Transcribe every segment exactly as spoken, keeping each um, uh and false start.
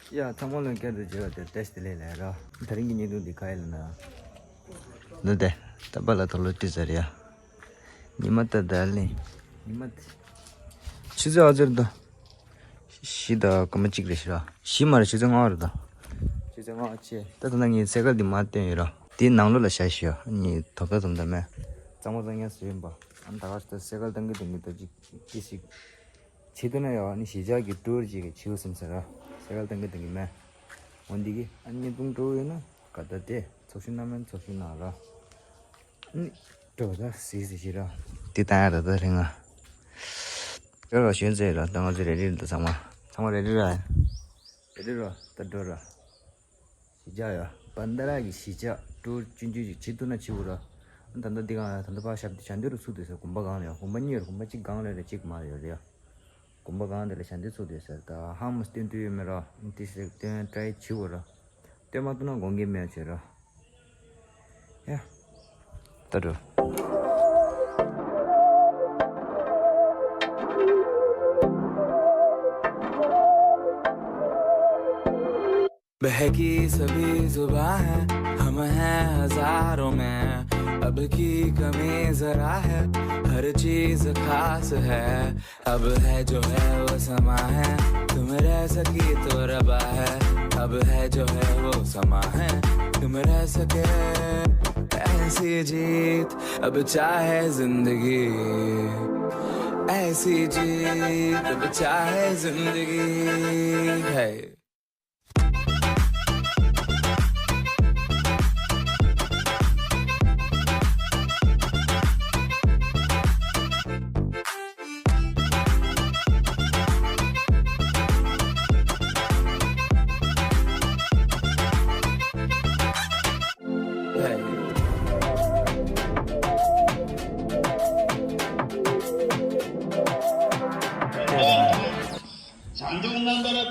ཡ་ཚང་མ་ལ་བསྐྱར་དུ་མཇལ་བ་དེ་བཀྲ་ཤིས་བདེ་ལེགས་ལབ་རོགས། དེ་རིང་གི་བརྙན་ཐུང་འདི་ག་ཡིན་ལབ་ན། འདི་དེ་ད་པ་ལ་དོ་ལོ་ཏི་ཟེར་ཡ། ཉི་མ་ད་ད་ལེ། ཉི་མ་དེ། ཆུ་ཚོད་ཨ་ཟེར་ད། བཞི་དང་སྐར་མ་གཅིག་རེད་ཤི་ར། བཞི་མ་རེད། ཆུ་ཚོད་ལྔ་རེད་ད། ཆུ་ཚོད་ལྔ་ཅེ། ད་ད་ན་ངས་སེ་གལ་འདི་མ་བཏོན་ཡོད་ར། དེའི་ནང་ལོགས་ལ་བཞག་ཤི་ཡ། ངས་དོ་ད་དམ་ད་མེད། གཙང་མ་གཙང་ཉ་བཟོས་ཡིན་པ། ཨ་ད་ག་ཞིག་ད་སེ་གལ་བཏང་གི་བཏང་གི་ད་ཅིག་ཅི་ཞིག་བྱེད་ཐུབ་ན་ཡང་ཨ་ནི་གཞིས་ཆགས་ཀྱི་ཊུར་ཅིག་བྱེད་འོ་བསམ་ཟེར་ར། སེ་གལ་བཏང་གི་བཏང་གི་མེད། འོ་འདི་གི་ཨ་ནི་བརྙན་ཐུང་འགྲོ་ཡོད་ན་ག་ད་དེ་ཚོགས་ཞུགས་གནང་མིན་ཚོགས་ཞུགས་གནང་ར། ཨ་ནི་འགྲོ་ད་སི་སི་ཞིག་ར། འདི་བཏང་ཡ་ད་ད་རིང་ང་འགྲོ་ར་ཞོན་ཟེར་ར། ད་ང་ཚོ་རེ་རེ་འདུག་ཚང་མ་ཚང་མ་རེ་རེ་ར། རེ་རེ་ར་ད་འགྲོ་ར། གཞིས་ཆགས་ཡ། བན་ད་ར་གི་གཞིས་ཆགས་ཊུར་ཆུང་ཆུང་ཅིག་བྱེད་ཐུབ་ན་བྱེད་དགོས་ར། ད་ལྟ་འདི་གང་ད་ལྟ་ཕར་ཞབས་འདེགས་ཞབས་འདེགས་རུ་ཚུགས་འདུག་ཟེར། དགོན་པ་གང་ལ་ཡ། དགོན་པ་གཉིས་ཡོད་རེད། དགོན་པ་གཅིག་གང་ལ་རེད། གཅིག་མ་ལ་ཡོད་རེད་ཡ། དགོན་པ་གང་དེ་ལ་ཞབས་འདེགས་ཚུགས་འདུག་ཟེར། ད་ཧ་མ་སྟོན་དུས་ཡོད་མེད་ར། འདི་ཟེར་སྟོན་ཊ་རའི་བྱེད་དགོས་ར། སྟོན་མ་ཐུབ་ན་དགོངས་འགལ་མེད་བྱེད་ར། ཡ། ད་འགྲོ། बहकी सभी जुबां हैं, हम हैं हजारों में। अब की कमी जरा है, हर चीज खास है। अब है जो है वो समा है, तुम रह सकी तो रबा है। अब है जो है वो समा है, तुम रह सके। ऐसी जीत अब चाहे जिंदगी, ऐसी जीत अब चाहे जिंदगी है।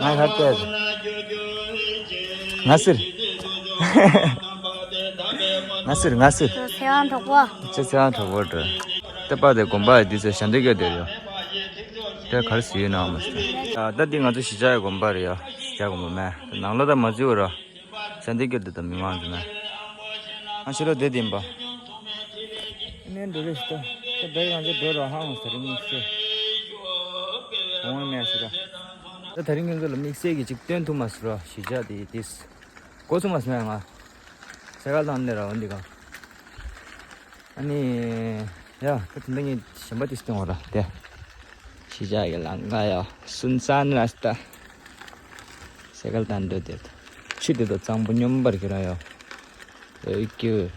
ང་ཧར་ཏེ། ང་ཟེར། ང་ཟེར་ང་ཟེར། ཚེ་དབང་གྲོགས་པོ། ཚེ་ཚེ་དབང་གྲོགས་པོ་འགྲོ། ཏེ་པ་དེ་དགོན་པ་འདི་ཚོ་ཞབས་འདེགས་སྐྱོར་དེ་ཡོད། དེ་གར་སུ་ཡོད་ན་མ་ཟེར། ད་འདི་ང་ཚོ་གཞིས་ཆགས་ཀྱི་དགོན་པ་རེད་ཡ། གཞིས་ཆགས་དགོན་པ་མེད། ནང་ལོགས་ད་མ་འཛུལ་བ་ར། ཞབས་འདེགས་སྐྱོར་དེ་ད་མི་མང་འཛུལ་མེད། ཨ་ཕྱི་ལོགས་བསྡད་བསྡད་ཡིན་པ། ནས་འགྲོ་རེས་ཤི་ད། ད་བས་ང་ཚོ་འགྲོ་རོགས་ཧ་ཧང་ས་རིང་དམིགས་བསལ། འོང་མེད་ཟེར་ར། ད་དེ་རིང་ཁྱོད་ཚོ་ལ་དམིགས་བསལ་གྱི་ཅིག་སྟོན་ཐུབ་མ་སོང་ར། གཞིས་ཆགས་དེ་དེས། གོ་སོང་མ་སོང་ཡ་ང་། སེ་གལ་བཏང་ནས་ར་འོ་འདི་ག་ཨ་ནི། ཡ་ད་དེ་འདྲ་ངས་གཞན་པ་དེ་སྟོན་འོ་ར་དེ། གཞིས་ཆགས་ཀྱི་ལམ་ཁ་ཡ་སུན་སན་ར་སྟ། སེ་གལ་བཏང་འགྲོ་དེ། ཆུ་དེ་དོ་གཙང་པོ་སྙོམས་པར་ཁྱེར་ར་ཡ། ཨེ་ཀྱུ།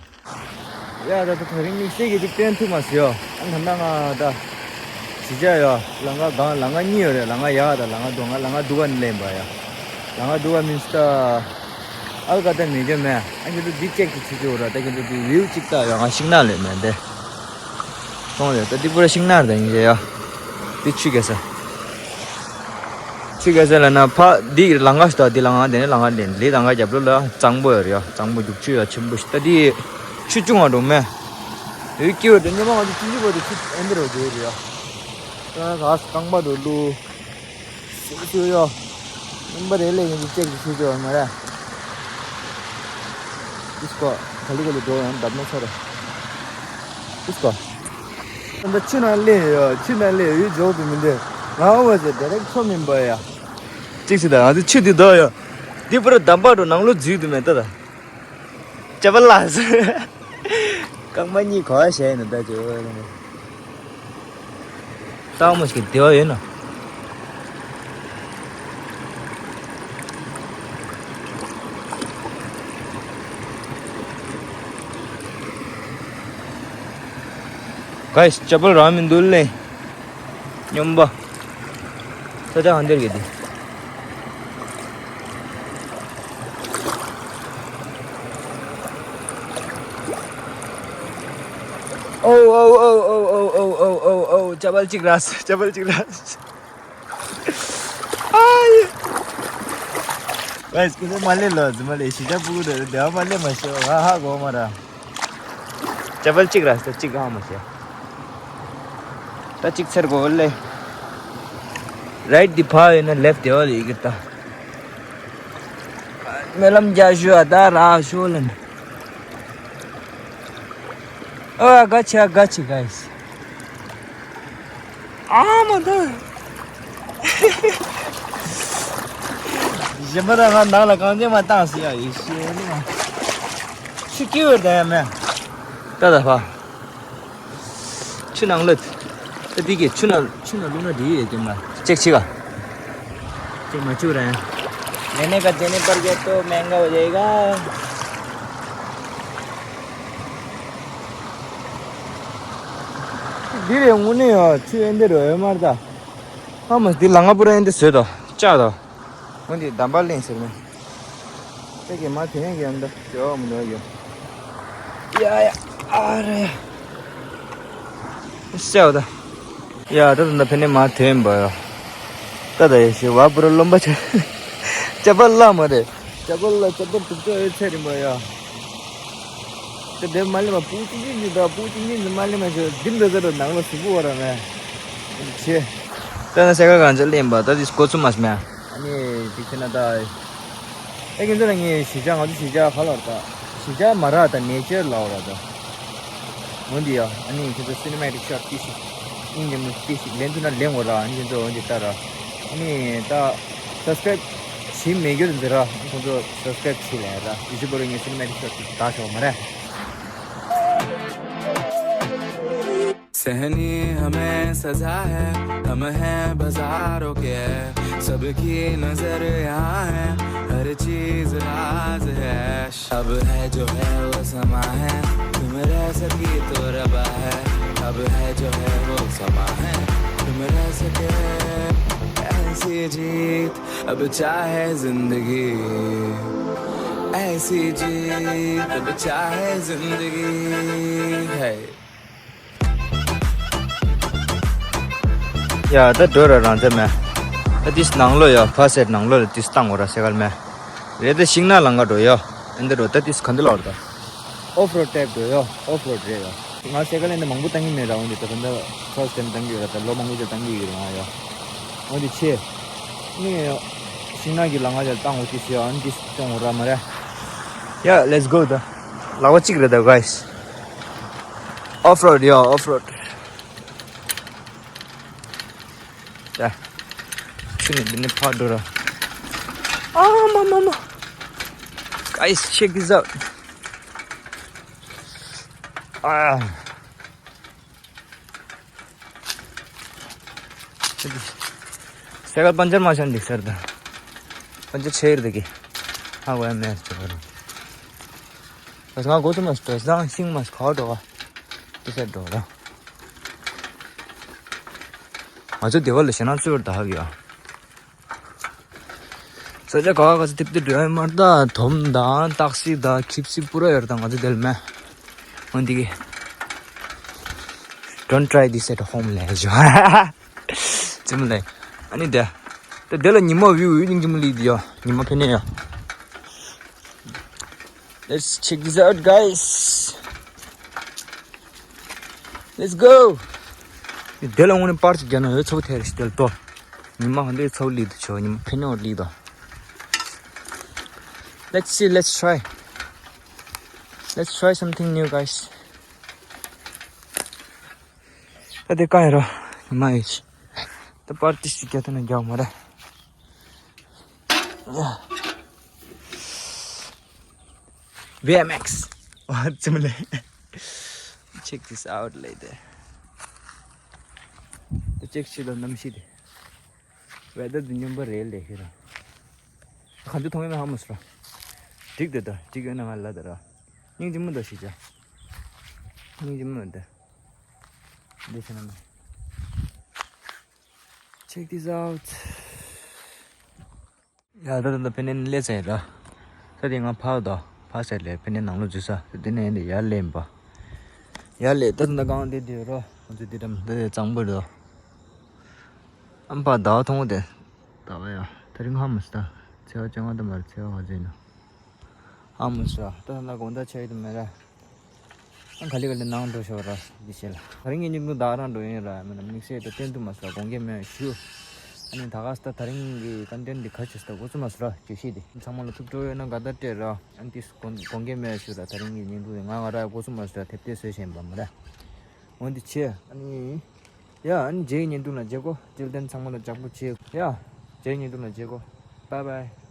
ཡ་ད་ད་དེ་རིང་དམིགས་བསལ་གྱི་ཅིག་སྟོན་ཐུབ་མ་སོང་ཡ། ཨ་ད་ན་ང་ད། གཞིས་ཆགས་ཡ། ལམ་ཁ་གང་ལམ་ཁ་གཉིས་ཡོད་རེད། ལམ་ཁ་ཡག་དང་ལམ་ཁ་སྡུག་ང་ལམ་ཁ་སྡུག་ག་ནས་སླེབས་པ་ཡ། ལམ་ཁ་སྡུག་ག་མིན་སི་ད། ཨལ་ཀ་ད་མེད་རྒྱུ་མེད། ཨ་ཁྱེད་ཚོ་འདི་ཅེག་ཅིག་བྱེད་ཀྱི་འོ་ར། ད་ཁྱེད་ཚོ་འདི་ཝིའུ་ཅིག་ལྟ་ཡ། ང་ཤིང་ནགས་ལས་མེད་འདི། སོང་རེད། ད་འདི་པུ་ར་ཤིང་ནགས་རེད་ད་ཡིན་རེད་ཡ། འདི་ཆུ་རྒྱག་ས། ཆུ་རྒྱག་ས་ལ་ན་ཕ་འདི་ལམ་ཁ་ཞིག་ད། འདི་ལམ་ཁ་དེ་ནས་ལམ་ཁ་དེ་ལི་ལམ་ཁ་རྒྱབ་ལོགས་ལ་གཙང་པོ་ཡོད་རེད་ཡ། གཙང་པོ་རྒྱུག་ཆུ་ཡ་ཆེན་པོ་ཞིག་ད་འདི་ཆུ་ཆུང་བ་འགྲོ་མེད། འདི་སྐྱིད་པོ་འདི་སྙེ་མ་ང་ཚོ་ཆུང་ཆུང་བོ་དེ་ཆུ་ཨེ་འདི་རུ་འགྲོ་རེད་ཡ། ད་ག་རྐང་པ་འགྲོ་ལུ། སུ་སུ་ཡོ། ནམ་པ་རེ་ལས་ཡིན་གྱི་ཅེག་གི་ཆུ་ཆུ་མ་རེད། ཏིས་ཀོ། ག་ལི་ག་ལི་འགྲོ་ཡང་འདབ་མ་ཚ་རེད། ཏིས་ཀོ། ད་ཆུ་ནང་སླེབས་ཡོད། ཆུ་ནང་སླེབས་ཡོད། འཇོག་ཏུ་མི་འདོད། ང་འོ་བ་ཟེར་དེ་རེག་ཚོ་མིན་པ་ཡ། ཅིག་སི་ད་ང་ཚོ་ཆུ་དེ་དོ་ཡོ། འདི་པུ་ར་འདམ་པ་འགྲོ་ནང་ལོ་འཛུལ་དུ་མེད་ད་ད། ཅ་པ་ལ་ཟེར། རྐང་པ་གཉིས་ག་བ་བཞག་ཡིན་ན་ད་ཅོ། ཏའོ་མོ་ཞིག་གི་བདེ་བ་ཡོད་ན། ག་ཅ་པལ་རང་མི་འདུག་ལེ། སྙོམས་པ། ས་ཆ་གང་འདིར་གི་འདི། ཨོ་ཨོ་ཨོ། ཅ་པལ་གཅིག་རག་ཅ་པལ་གཅིག་རག་ཨའི། ཝའི་སྐུ་ཚེ་མ་ལེ་ལོ་ཟི་མ་ལེ་ཤི་ཇ་པུ་གུ་རེ་རེ་དེ་བ་མ་ལེ་མ་ཤི་བ་ཧ་གོ་མ་ར། ཅ་པལ་གཅིག་ར་ས་གཅིག་ཧ་མ་ཤི། ད་གཅིག་ཚེར་གོ་ལེ། རའིཊ་དེ་ཕ་ཡོད་ན་ལེཕཊ་དེ་བ་ལེ་ཡི་གི་ད། སྨོན་ལམ་རྒྱག་ཞུ་བ་ད་རག་ཞུ་ལན། ཨ་ག་ཆ་ག་ཆི་ག་ཨིས། ཨ་མ་ད། གཞན་པ་ད་ང་ནང་ལ་གང་ཅི་མ་བཏང་ཟེར་ཡ་ཡིན་ཤེས་ནི་མ། ཆུ་སྐྱིད་བར་ད་ཡ་མེ། ད་ད་ཕ། ཆུ་ནང་ལ། ད་འདི་གི་ཆུ་ནང་ཆུ་ནང་བླུགས་ན་འགྲིག་ཡོད་ཀྱི་མ། ཅེག་ཆི་ག་ཅེག་མ་ཆུ་ར་ཡ། ལེ་ནེ་ཀ་ཏེ་ནེ་པར་གེ་ཏོ་མེང་ག་ཧོ་ཇའེ་ག་འདི་རེད་དངོས་གནས་ཡ་ཆུ་ཨེ་འདི་རུ་ཨེ་མར་ད། ཨ་མ་འདི་ལ་ང་པུ་ར་ཨེ་འདི་བཟོས་ད་ལྕགས་ད། འོན་ཏེ་འདམ་པ་གླེང་ཟེར་མེད། ད་གི་མ་དེ་ཡང་གི་ཡང་ད་ཇོ་མི་འདུག་ཡོ། ཡ་ཡ་ཨ་རེ་ཡ། སེའོ་ད། ཡ་ད་ད་ད་ཕེ་ནེ་མ་དེ་ཡིན་པ་ཡ། ད་ད་ཡ་ཤི་བ་པུ་ར་རློན་པ་ཆ། ཅ་པ་ལ་མ་རེད། ཅ་པ་ལ་ཅ་པ་དུག་ཅོ་ཡོད་ཚད་རིང་པ་ཡ། ད་དེ་མ་ལེ་མ་པུ་ཅི་ཅི་ཅི་ད་པུ་ཅི་ཅི་ཅི་མ་ལེ་མ་ཤི་ལྡིམ་ད་ད་ད་ནང་ལ་སུ་པུ་བ་ར་མེ། ཆེ། ད་ན་སེ་ཀ་གང་ཅི་ལེན་པ་ད་དིས་གོ་ཚུ་མ་སྨ། ཨ་ནི་དེ་ཁྱེད་ན་ད། ཨེ་ཁྱེད་ཚོ་ལ་ངས་གཞིས་ཆགས་ང་ཚོ་གཞིས་ཆགས་ཁ་ལོར་ད། གཞིས་ཆགས་མ་ར་ད་ནེ་ཅར་ལའོ་ར་ད། འོན་ཏེ་ཡ་ཨ་ནི་ཁྱེད་ཚོ་སི་ནི་མེ་ཊིག་ཤོ་ཊི་ཏི་ཞིག་ཨིན་ཇི་མུ་ཏི་ཞིག་ལེན་ཐུབ་ན་ལེན་འོ་ར་ཨ་ནི་ཁྱེད་ཚོ་འོན་ཏེ་ལྟ་ར། ཨ་ནི་ད་སབ་སི་ཀ་རེབ་བྱེད་མེད་རྒྱུ་འདི་ར་ཁྱེད་ཚོ་སབ་སི་ཀ་རེབ་བྱེད་ལེན་ར་ཡུ་ཊུབ་པར་ངས་སི་ནི་མེ་ཊིག་ཤོ་ཊི་ཏི་ད་ཆོག་མ་ར། सहनी हमें सजा है, हम हैं बाजारों के, सबकी नजर यहाँ है, हर चीज राज है। अब है जो है वो समा है, तुम रह सकी तो रबा है। अब है जो है वो समा है, तुम रह सके, ऐसी जीत अब चाहे जिंदगी, ऐसी जीत अब चाहे जिंदगी है। ཡ་ད་འགྲོ་ར་རང་ཚ་མེ། ད་དིས་ནང་ལོ་ཡ་ཕ་སེར་ནང་ལོ་ལ་དིས་བཏང་འོ་ར་སེ་གལ་མེ། རེད་ད་ཤིང་ནག་ལང་ག་འགྲོ་ཡ། ཨེ་འདི་འགྲོ་ད་དིས་ག་འདི་ལོར་ད། ཨོཕ་རོཌ་ཊེབ་འགྲོ་ཡ་ཨོཕ་རོཌ་རེད་ཡ། ང་སེ་གལ་ཨེ་འདི་མང་པོ་བཏང་གི་མེད་ར་འོན་ཏེ་ད་ད་ད་ཕར་སི་ཊེམ་བཏང་གི་ཡོད་ར་ད་ལོ་མང་པོ་ཅིག་བཏང་གི་ཡོད་ར་ང་ཡ། འོན་ཏེ་ཆེ། ནི་ཤིང་ནག་གི་ལང་ག་ཅིག་བཏང་འོ་དིས་ཡ་ཨན་དིས་བཏང་འོ་ར་མ་ར། ཡ་let's go ད། ལག་པ་གཅིག་རེད་ད་གའི་སི། ཨོཕ་རོཌ་ཡ་ཨོཕ་རོཌ། ཡ། ཆུ་ནི་འདི་ནི་ཕར་འགྲོ་ར། ཨ་མ་མ་མ། Guys, check this out. ཨ། སེ་གལ་པན་ཅར་མ་ཆགས་འདུག་ཟེར་ད། པན་ཅར་ཆེ་ཡོད་ཀི། ཧ་གོ་ཡ་མེད་ཅེས་པ་རེད། ང་གོ་ཚོད་མ་སྟོད་སང་ཤིང་མ་ཁ་འགྲོ་བ། དེ་སེ་འགྲོ་ར། ང་ཚོ་སྡེ་བ་ལ་ཞེ་ན་ཚུར་ད་ཧ་གི་ཡ། ས་ཆ་ག་ག་ཚོ་ཐིབ་ཏི་འགྲོ་ཡ་མར་ད་དོམ་དང་སྟག་གཟིག་དང་ཁིབ་གཟིག་པུ་ར་ཡོད་དང་ང་ཚོ་དེ་ལ་མེད། འོན་ཏེ་གི། Don't try this at home ལས་ཞོ། ཙི་མ་ལས། ཨ་ནི་དེ། ད་དེ་ལ་ཉི་མ་བིའུ་ཡོད་སྙིང་རྗེ་མོ་ལི་དི་ཡ། ཉི་མ་ཕེ་ནེ་ཡ། Let's check this out, guys. Let's go. དེ་ལ་དངོས་གནས་པར་ཅིག་རྒྱག་ན་ཡོད་ཚོ་ཐེར་ཞིག་དེ་ལ་ཏོ། ཉི་མ་ཧ་འདི་ཚོ་ལི་དི་ཆོ་ཉི་མ་ཕེ་ནེ་ལི་དོ། Let's see, let's try. Let's try something new, guys. ད་དེ་ཀ་ཡ་རོ། མ་ཡིས། ད་པར་ཏི་ཞིག་རྒྱ་ཐ་ན་རྒྱག་མ་རེད། ཡ། བི་ཨེམ་ཨེག་སི། ཨོ་ཙི་མ་ལེ། Check this out later. ད་ཅེག་ཤི་ལ་གནམ་གཤིས་དེ། ཝེ་དར་དེ་སྙོམས་པ་རེད་ལེ་ཤི་ར། གང་ཅི་མཐོང་ཡོད་ན་ཧ་མ་སུ་ར། འགྲིག་དེ་ད་འགྲིག་ཡོད་ན་ང་ལ་ད་ར། སྙིང་རྗེ་མོ་འདུག་ཤི་ཅག་སྙིང་རྗེ་མོ་འདུག་འདི་ཚེ་ན་མ། Check this out. ཡ་ད་ད་ད་ཕེ་ནེ་ནི་ལེ་ཚན་ར། ད་དེ་ང་ཕར་དོ་ཕར་ཟེར་ལེ་ཕེ་ནེ་ནང་ལོ་འཛུལ་ས་ད་དེ་ནས་འདི་ཡར་ལེན་པ། ཡར་ལེ་ད་ད་གང་དེ་དེ་རོ་ང་ཚོ་དེ་དམ་ད་དེ་གཙང་པོ་རེད་དོ། ཨམ་པ་ཟླ་བ་མཐོང་དེ། ཟླ་བ་ཡ། དེ་རིང་ཧ་མ་སི་ད། ཚེ་བ་བཅོ་ལྔ་དུ་མར་ཚེ་བ་ཧ་ཟེ་ན། ཧ་མ་སི་ར། ད་ན་དགོང་ད་ཆ་ཡི་དུ་མེ་ར། ཨང་ག་ལི་ག་ལི་ནང་འགྲོ་ཤོག་ར། འདི་ཤེས་ལ། དེ་རིང་ངེད་གཉིས་ཀྱི་ཟླ་རང་འགྲོ་ཡིན་ར། མི་ན་དམིགས་བསལ་དུ་བསྟན་དུ་མ་སོ་དགོང་གེ་མེ་ཞུ། ཨ་ནི་ད་ག་ས་ད་ད་རིང་གི་ཀོན་ཊེན་ཊི་འདི་ག་ཅི་ས་ད་འགོ་ཚུགས་མ་སོང་ར། བརྗོད་གཞི་འདི་ཚང་མ་ལ་ཐུགས་སྤྲོ་ཡོད་ན་དགའ་དར་སྤྲད་ར། ཨ་ནི་ཏིས་དགོངས་དགོངས་འགལ་མེད་ཞུ་ར། ད་རིང་གི་བརྙན་ཐུང་འདི་ང་ང་ར་འགོ་ཚུགས་མ་སོང་ར། དེབ་དེ་བཟོས་བཞིན་པ་མ་ར། འོན་ཏེ་ཆེ་ཨ་ནི། ཡ་ཨ་ནི་རྗེས་ཀྱི་བརྙན་ཐུང་ལ་མཇལ་གོ། སྤྲེལ་ལྡན་ཚང་མ་ལ་ལྗགས་པོ་ཆེ། ཡ་རྗེས་ཀྱི་བརྙན་ཐུང་ལ་མཇལ་གོ། Bye bye.